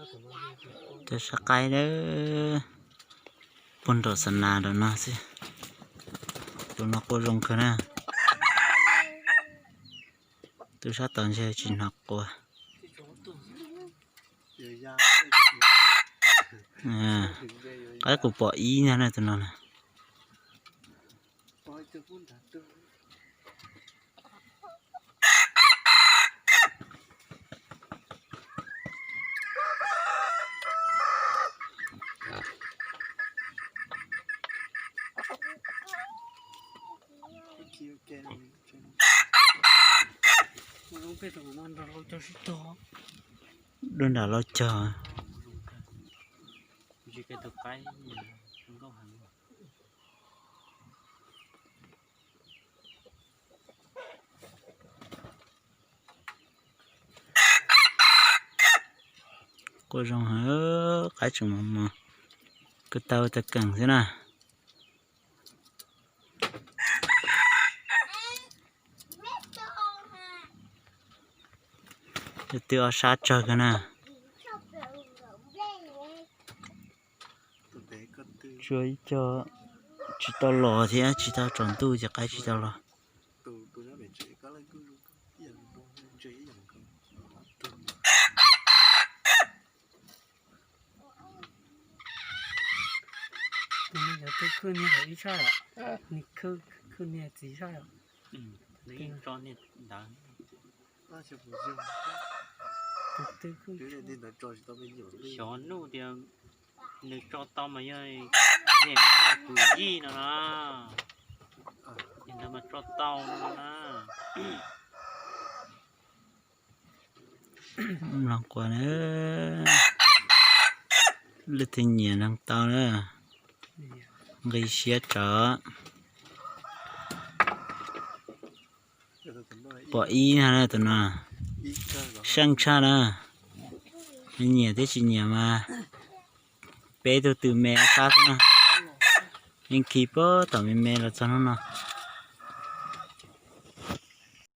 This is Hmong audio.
Cov sab qaib dawb, puag nram xa nas nram no xwb. Tus no quaj zoo kawg na. Tus sab tod ntshe tsis hnov quaj. Qaib qus pom ib ntag na tus no na. Dua nram lau cog. Quaj zoo heev, qaib tseem mos mos, ko taw tag kees xwb na. Leej twg ob sab tsawg kawg na. Tsuas ib co tsis tau los thiab tsis tau tsaus ntuj ces qaib tsis tau los. Tus no yog twb khwb niag hauv ib sab yom, nws khwb niag txiv sab yom. Tus twb khwb xyov nuj tias nws tso tau mas yog niag tus yij no na, niag ntawd mas tso tau no na. Mloog quaj na, leej twg nyiam mloog tau na, nqi siab tsawv. Pom ib na tus no, seej tshaj na. Nyiam thiab tsis nyiam mas peb tug tw me qab xwb na. Yeej khi puag tom me me los txog hnub no.